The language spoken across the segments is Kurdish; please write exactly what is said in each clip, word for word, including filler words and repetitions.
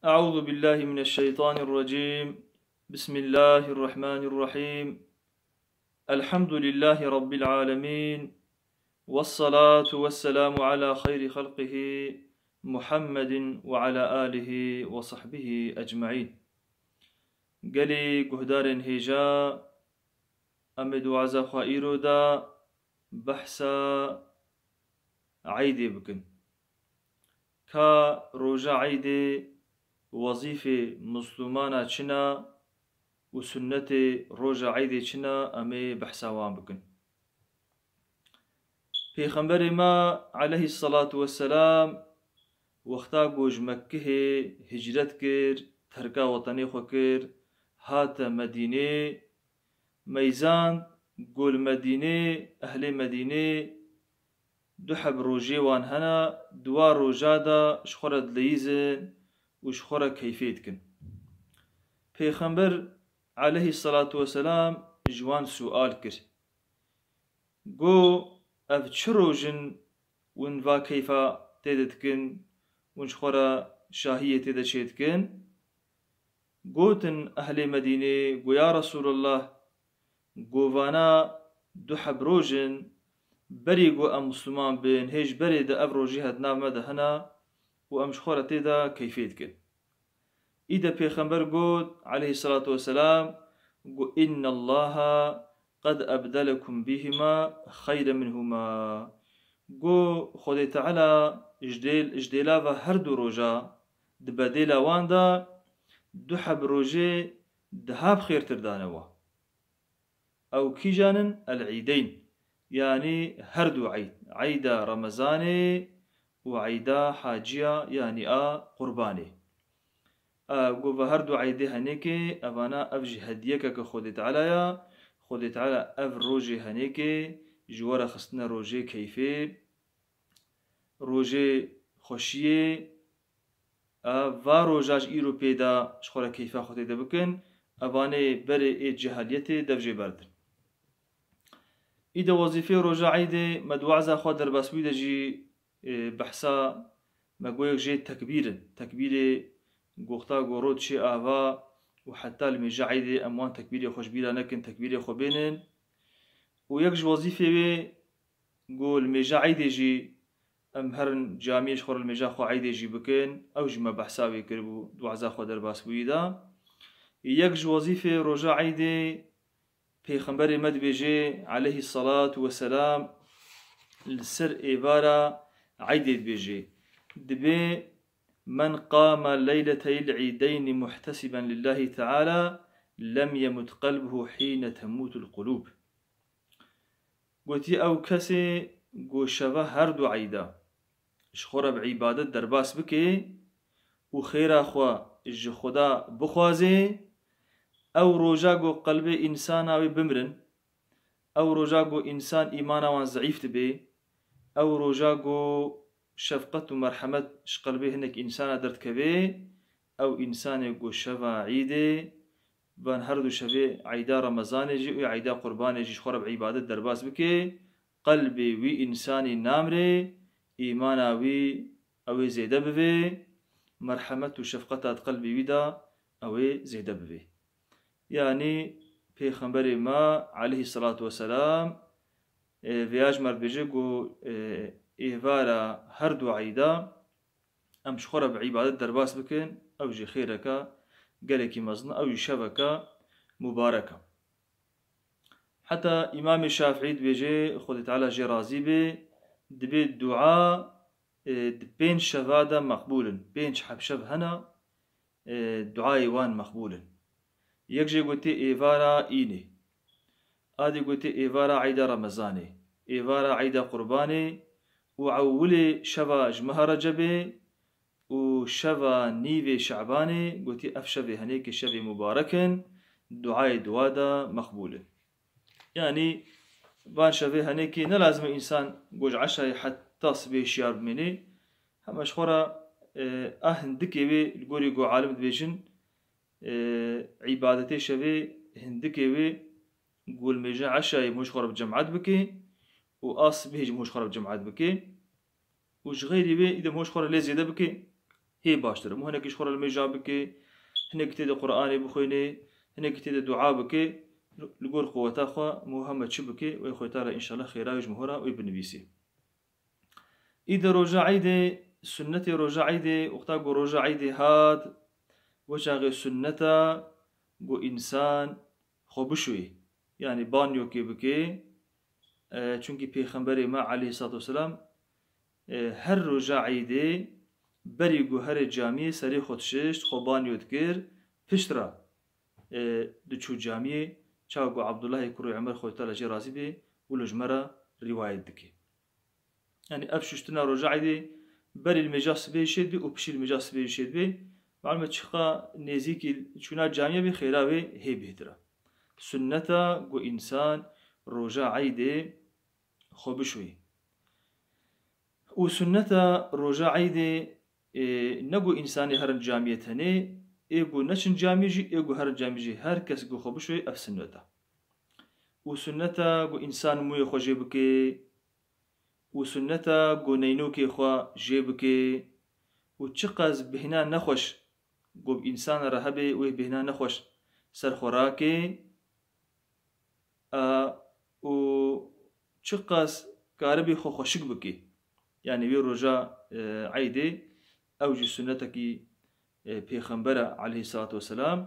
أعوذ بالله من الشيطان الرجيم. بسم الله الرحمن الرحيم. الحمد لله رب العالمين. والصلاة والسلام على خير خلقه محمد وعلى آله وصحبه أجمعين. Gelî guhdarên hêja, em ê di waza xwe îro de behsa Eydê bikin. Ka roja Eydê wezîfê Mislûmana çi ne û sunnetê roja Eydê çi ne, em ê behsa wan bikin. Pêxemberê me aleyhisselatu vesselam wexta ku ji Mekkihê hicret kir, terka wetenê xwe kir, hate Medînê, meyzand ku li Medînê, ehlê Medînê du heb rojê wan hene, di wa roja de ji xwe re dileyîzin û ji xwe re keyfê dikin. Pêxember aleyhisselatu vesselam ji wan sual kir. Got, ev çi roj in hûn va keyfa tê de dikin, hûn ji xwe re şahiyê tê de çêdikin? Gotin ehlê Medînê, got, ya Resûlullah, got, vana du heb roj in, berî ku em Mislûman bin, hê ji berê de ev rojê het nav me de hene û em ji xwe re tê de keyfê dikin. Îde Pêxember got, aleyhisselatu vesselam, got, "Innallaha qed ebdelekum bihima xeyren minhuma." Got, Xwedê Teala ji dêl-, ji dêla ve her du roja, di bedêla wan de du heb rojê di heb xêrtir dane we. Ew kîjan in? El-Îdeyn, yanî her du eyd, eyda Remezanê û eyda haciya, yanî a Qurbanê. A, got, ve her du eydê henêkê, evana ev jî hediyeke ke Xwedê Teala ya, Xwedê Teala ev rojê henêkê ji we re xistine rojê keyfê, rojê xweşiyê, a, va roja ji îro pê de ji xwe re keyfa xwe tê de bikin, evanê berê ê ceheliyetê dev jê berdin. Îde wezîfê roja Eydê me di waza xwe derbasbûyî de jî, e, behsa me goyek jê tekbîr in. Tekbîrê goxta goro dişê ava û heta li mêja Eydê em wan tekbîrê xwe ji bîra nekin, tekbîrê xwe bênin. Û yek ji wezîfê wê ku li mêja Eydê jî em herin camiyê ji xwe re li mêja xwe Eydê jî bikin, ew jî me behsa wê kiribû di waza xwe derbasbûyî de. Yek ji wezîfê roja Eydê, Pêxemberê me dibêje, aleyhisselatu vesselam, li ser êvara Eydê dibêje, dibê, "Men qama leyleteyl îdeyni muhtesiben lillahi teala, lem yemut qelbuhu hîne temutul qulûb." Gotiye, ew kesê ku şeva her du eyda ji xwe re bi îbadet derbas bike û xêra xwe ji Xuda bixwaze, ew roja ku qelbê însana wê bimirin, ew roja ku însan îmana wan zeîf dibe, ew roja ku şefqet û merhemet ji qelbê hinek însana derdikeve, ew însanê ku şeva Îdê, van her du şevê eyda Remezanê jî û eyda Qurbanê jî ji xwe re bi îbadet derbas bike, qelbê wî însanî namrê, îmana wî ew ê zêde bibe, merhemet û şefqeta di qelbê wî de ew ê zêde bibe. Yanî Pêxemberê me aleyhisselatu vesselam, e, vêya ji me re dibêje ku, e, êvara her du eyda em ji xwe re bi îbadet derbas bikin, ew jî xêreke gelekî mezin e, ew jî şeveke mubarek e. Heta Îmamê Şafîî dibêje, Xwedê Teala jê razî be, dibê dua, e, di pênc şeva de meqbûl in. Pênc heb şev hene, e, duayê wan meqbûl in. Yek jê gotê êvara Înê. A dê gotê êvara eyda Remezanê. Êvara eyda Qurbanê û ewilê şeva ji meha Recebê û şeva nîvê Şebanê, gotî ev şevê henêkê şevê mubarek in, duayê di wa de meqbûl in. Yanî van şevê henêkê ne lazim e însan ku ji eşayê heta sibê şiyar bimêne. Hema ji xwe re, e, a hindikê wê li gorî ku alim dibêjin, e, îbadetê şevê hindikê wê ku li mêja eşayê ji xwe re bi cemaet bike û a sibê jî ji xwe re bi cemaet bike. Û ji xeyrî wê îdem hoj xwe re lê zêde bike. hê baştir e. Mû hinekî ji xwe re li mêja bike, hinekî tê de Qur'anê bixwêne, hinekî tê de dua bike, li gor quweta xwe mû heme çi bike, wê Xwedê Teala înşallah xêra wê ji mihora wê binivîsê. Îde roja Eydê, sunnetê roja Eydê, wexta ku roja Eydê hat, wê çaxê sunneta ku însan xwe bişoyê. Yanî banyokê bike, e, çunkî Pêxemberê me aleyhissalatu vesselam, e, her roja Eydê berî ku here camiyê serê xwe dişişt, xwe banyo dikir, pişt re, e, diçû camiyê, çawa ku Abdullahê kurê Umer Xwedê Teala jê razî bê, wilo ji me re rîwayet dike. Yanî ev şuştina roja Eydê berî li mêja sibê jî şêt bê û piştî li mêja sibê jî şêt bê. Malum e çiqa nêzîkî çûna camiyê bê, xêra wê hê bêhtir e. Sunneta ku însan roja Eydê xwe bişoyê. Û sunneta roja Eydê, e, ne ku însanê herin camiyê tenê, ê ku neçin camiyê jî, ê ku herin camiyê jî, her kes ku xwe bişoyê ev sunneta. Û sunneta ku însan mûyê xwe jê bike, û sunneta ku neynokê xwe jê bike, û çiqas bêhna nexweş ku bi însan re hebe, wê bêhna nexweş ser xwe rake, a, û çiqas karibî xwe xweşik bike. Yanî wê roja, e, Eydê, ew jî sunnetekî, e, Pêxembera aleyhissalatu vesselam,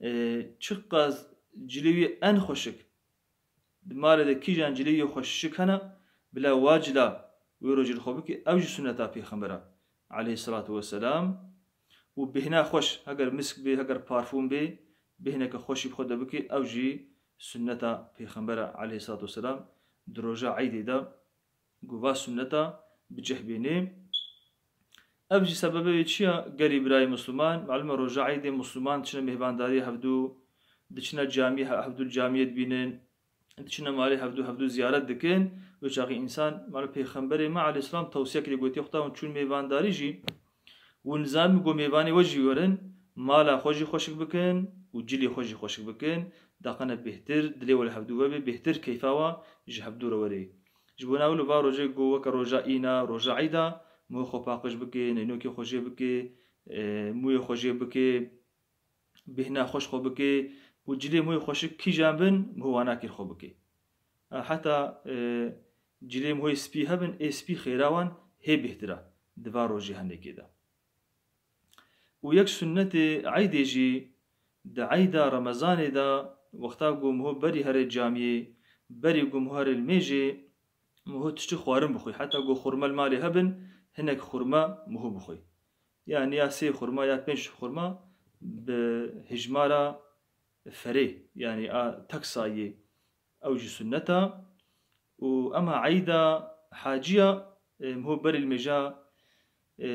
e, çiqas cilê wî en xweşik, di malê de kîjan cilê wî xweşik hene, bila wa cila wê rojê li xwe bike, ew jî sunneta Pêxembera aleyhissalatu vesselam. Û bêhna xweş, heger misk bê, heger parfûm bê, bêhneke xweşî bi xwe de bike, ew jî sunneta Pêxembera aleyhissalatu vesselam di roja Eydê de ku va sunneta bi cih bênê. Ev jî sebebê wê çi ya? Gelî birayê Misliman, malum e roja Eydê Misliman diçine mêvandariyê hevdû, diçine camî, he-, hevdû li camiyê dibînin, diçine malê hevdû, hevdû ziyaret dikin. Wê çaxî însan, malum Pêxemberê me aleyhisselam tewsiye kirî, gotiye, wexta hûn çûn mêvandarî jî, hûn zanin ku mêvanê we jî werin, mala xwe jî xweşik bikin û cilê xwe jî xweşik bikin. Daqene bêhtir dilê we li hevdû we bê, bêhtir keyfa we ji hevdû re were. Ji bona wilo va rojê ku weke roja îna, roja Eyda, mihê xwe paqij bike, neynokê xwe jê bike, e, mûyê xwe jê bike, bêhna xweş xwe bike û cilê mihê xweşik kîjan bin, mihê wana kir xwe bike. A, heta, e, cilê mihê spî hebin, ê spî xêra wan hê bêhtir e di va rojê henekê de. Û yek sunnetê Eydê jî, di Eyda Remezanê de, wexta ku miho berî here camiyê, berî ku miho here li mêjê, miho tiştî xwarin bixwî. Heta ku xurme li malê hebin, hinek xurme miho bixwî. Yanî ya sê xurma ya pênc xurma bi hijmara ferê, yanî a tek sayê. Ew jî sunnet e. Û ema eyda haciya, e, miho berî li mêja, e,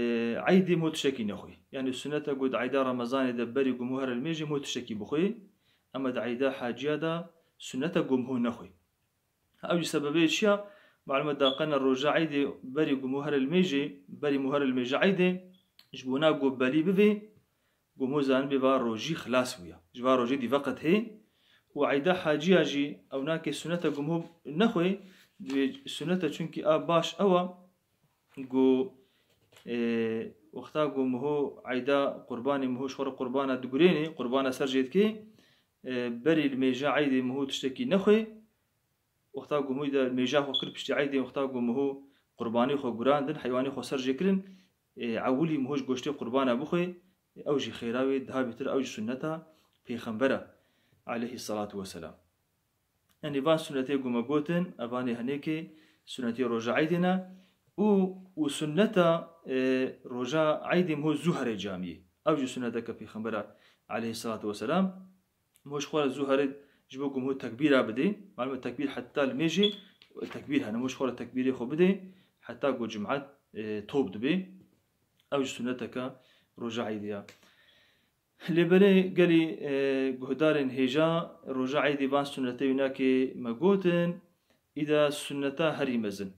eydê miho tiştekî nexwî. Yanî sunnet e ku di eyda Remezanê de berî ku miho here li mêjê miho tiştekî bixwî. Ema di eyda haciya de sunnet e ku miho nexwî. Ew jî sebebê çi ya? Malum e daqene roja eydê berî ku miho here li mêjê, berî miho here li mêja eydê, ji bona ku belî bivê, ku miho zanibê va rojî xilas bûye. Ji va rojê dî veqet hê û eyda haciya jî ew nake sunnet e ku miho nexwê, divê sunnet e çunkî a baş ew e ku, e, wexta ku miho eyda qurbanê miho ji xwe re qurbana digurênê, qurbana ser jê dikê, e, berî li mêja eydê miho tiştekî nexwê, wexta ku miho de mêja xwe kir piştî eydê, wexta ku miho qurbanê xwe gurandin, heywanê xwe ser jê kirin, e, ewilî miho ji goştê qurbana bixwê, ew jî xêra wê daha bêtir, ew jî sunneta pêxembera aleyhî selatu weselam. Yanî van sunnetê ku me gotin, evanê henêkê sunnetê roja eydê ne û, û sunneta, e, roja eydê miho zû here camiyê. Ew jî sunneteke pêxembera aleyhî selatu weselam. Miho ji xwe re zû here ji bo ku miho tekbîra bidê. Malum e tekbîr heta li mêjê tekbîr hene. Miho ji xwe re tekbîrê xwe bidê heta ku cum'et, e, top dibê. Ew jî sunneteke roja eydê ya. Lê belê gelî, e, guhdarên hêja roja eydê van sunnetê wînakê me gotin, îda sunneta herî mezin.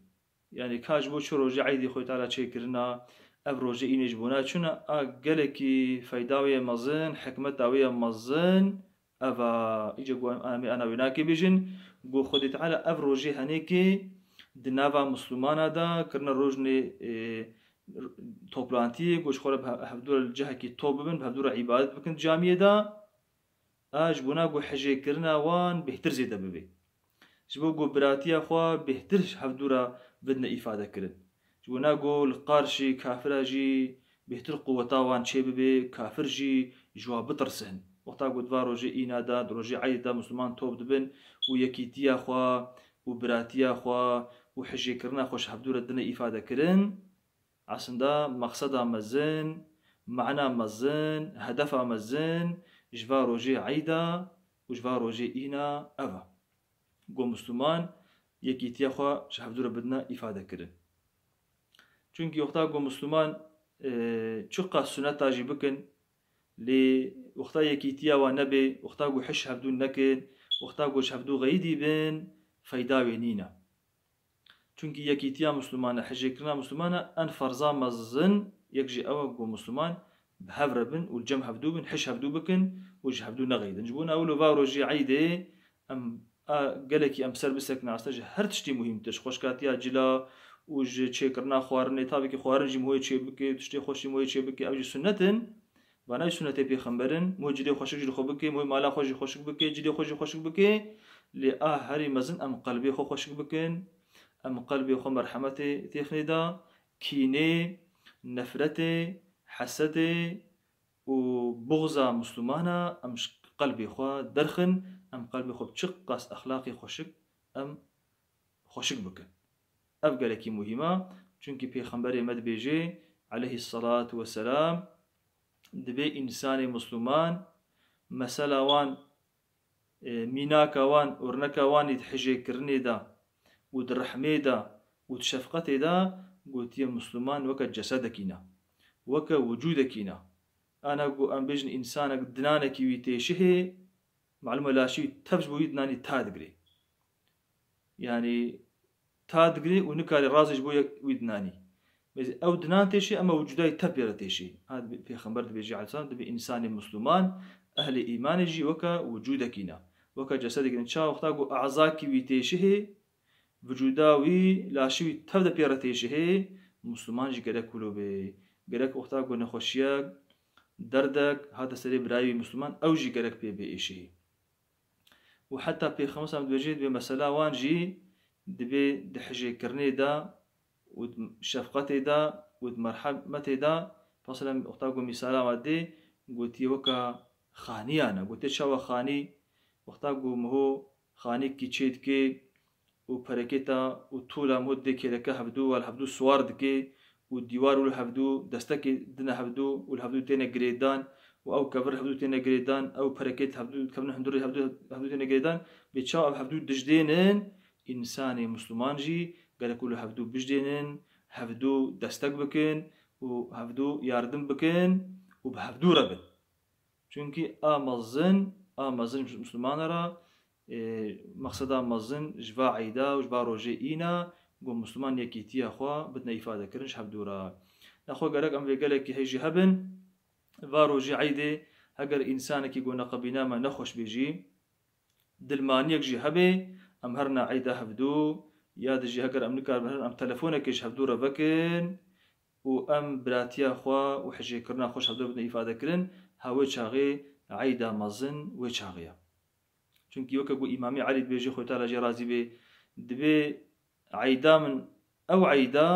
Yanî ka ji bo çi rojê eydê Xwedê Teala çêkirina, ev rojê înê ji bona çûna, a gelekî feyda wê ye mezin, hikmeta wê ye mezin, ev a, îca ku em, em ê ana wênakê bêjin, ku Xwedê Teala ev rojê henêkê di nava Mislumana de kirine rojnê, e, toplantiyê, ku ji xwe re bi he-, hevdû re li cihekî top bibin, bi hevdû re îbadet bikin di camiyê de, a ji bona ku hijêkirina wan bêhtir zêde bibe. Ji bo ku biratiya xwe bêhtir ji hevdû re bidine îfade kirin. Ji bona ku li qarşî kafira jî bêhtir quweta wan çê bibe, kafir jî ji wan bitirsin. Wexta ku di va rojê îna de, di rojê eydê de Misliman top dibin û yekîtiya xwe û biratiya xwe û hijêkirina xwe ji hevdû re dine îfade kirin, aslında maqseda mezin, mana mezin, hedefa mezin ji va rojê eyda û ji va rojê îna ev e. Ku Misliman yekîtiya xwe ji hevdû re bidine îfade kirin. Çunkî wexta ku Misliman, e, çiqas suneta jî bikin, lê wexta yekîtiya wan nebe, wexta ku hiş hevdû nekin, wexta ku ji hevdû xeyidî bin, feyda wê nîne. Çunkî yekîtiya Misliman e, hijêkirina Misliman e, en ferza mezin yek jî ew e ku Misliman bi hev re bin û li cem hevdû bin, hiş hevdû bikin û ji hevdû nexeyidin. Ji bona ewlo va rojê eydê em a gelekî em ser bisekine, aslında ji her tiştî muhîmtir, ji xweşkatiya cila û ji çêkirina xwarinê, tabî ki xwarin jî muhoyê çê bike, tiştê xweş jî muhoyê çê bike, ev jî sunnet in. Vana jî sunetê pêxember in, muhoyê cilê xweşik jî li xwe bike, muhoyê mala xwe jî xweşik bike, cilê xwe jî xweşik bike. Lê a herî mezin em qelbê xwe xweşik bikin, em qelbê xwe merhemetê têxinê de, kînê, nefretê, hesedê û buxza Mislumana em ji qelbê xwe derxin, em qelbê xwe bi çiqas exlaqê xweşik em xweşik bikin. Ev gelekî muhîm e, çunkî Pêxemberê me dibêje, aleyhisselatu vesselam, dibê însanê Misluman, mesela wan, e, mînaka wan, örneka wan ê di hijêkirinê de û di rehmê de û di şefqetê de, gotiye Misluman weke cesedekî ne, weke wicûdekî ne. Ana ku em bêjin însanek dinanekî wî têşihê, malum e laşî wî tev ji bo wî dinanî ta digirê. Yani ta digirê û nikarê razê ji bo yek wî dinanî. Mêzî ew dinan têşê, ema wicûda wî tev pê re têşê. Ha, dibê, Pêxember dibêje aleyhisselam, dibê însanê Misluman, ehlê îmanê jî weke wicûdekî ne. Weke cesedekî ne. Ça wexta ku azakî wî têşihê, vücuda wî, laşî wî tev de pê re têşihê, Misluman jî gerek wilo bê. Gerek wexta ku nexweşiyek, derdek hate serê birayê wî Misluman, ew jî gerek pê bê êşihê. Û heta Pêxember sallam dibêje, dibê mesela wan jî dibê di hijêkirinê de û di şefqetê de û di merhemetê de, Pêxember sallam wexta ku mîsala wan dê, gotiye weke xaniyan e. Gotiye çawa xanî? Wexta ku miho xanîkî çê dike û perekêta û tûla miho dê kêleke hevdû, wal hevdû siwar dike û dîwar û li hevdû destekê dine hevdû û li hevdû têne girêdan û ew kevir hevdû têne girêdan, ew perekêt hevdû dikevine hundirê hevdû, hevdû têne girêdan, bê çawa ev hevdû dijdênin, însanê Misluman jî gerek û li hevdû bijdênin, hevdû destek bikin û hevdû yardim bikin û bi hevdû re bin. Çunkî a mezin, a mezin Mislimana re, e, mexseda mezin ji va eyda û ji va rojê îna, ku Misliman yekîtiya xwe bidine îfade kirin ji hevdû re. Nexwe gerek em vê gelekî hê jî hebin, va rojê eydê heger însanekî ku neqebîna me nexweş bê jî, dilmaniyek jî hebe, em herine eyda hevdû, ya di jî heger em nikaribin herin, em telefonekê ji hevdû re vekin û em biratiya xwe û hijêkirina xwe ji hevdû re bidin îfade kirin, ha wê çaxê eyda mezin wê çaxê ye. Çunkî weke ku Îmamê Elî dibêje, Xwedê Teala jê razî bê, dibê eyda min ew eyda,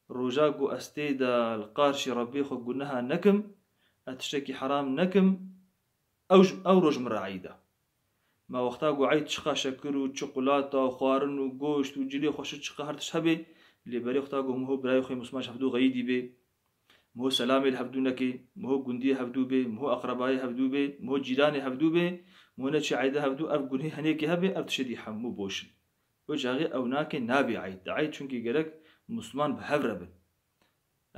roja ku ez tê de li qarşî Rebbê xwe guneha nekim, ez tiştekî heram nekim, ew ji, ew roj min re eyd e. Ma wexta ku eyd çiqa şekir û çikolata û xwarin û goşt û cilê xweşik çiqa her tişt hebe, lê berê wexta ku miho birayê xwe Misliman ji hevdû xeyidî bê, miho selamê li hevdû neke, miho gundiyê hevdû bê, miho eqrebayê hevdû bê, miho cîranê hevdû bê, miho neçê eyda hevdû, ev gunê henêkê hebe, ev tiştê dî hemû boş in. Wê çaxê ew nake, nabê eyd. Eyd çunkî gerek Misliman bi hev re bin.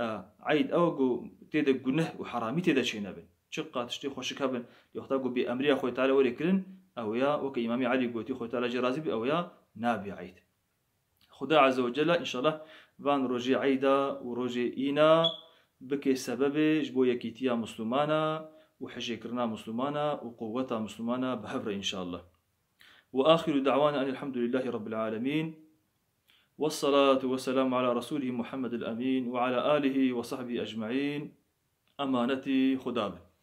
A, eyd ew e ku tê de guneh û heramî tê de çênebin. Çiqa tiştê xweşik hebin, lê wexta ku bê emriya Xwedê Teala were kirin, ew ya, weke Îmamê Elî gotî, Xwedê Teala jê razî bî, ew ya nabê eyd. Xuda Azze ve Celle înşallah van rojê eyda û rojê îna bike sebebê ji bo yekîtiya Mislumana û hijêkirina Mislumana û quweta Mislumana bi hev re înşallah. Ve axiru da'wana enilhamdulillahî rabbil alemîn. والصلاة والسلام على رسوله محمد الأمين وعلى آله وصحبه أجمعين. Emanetî Xuda be.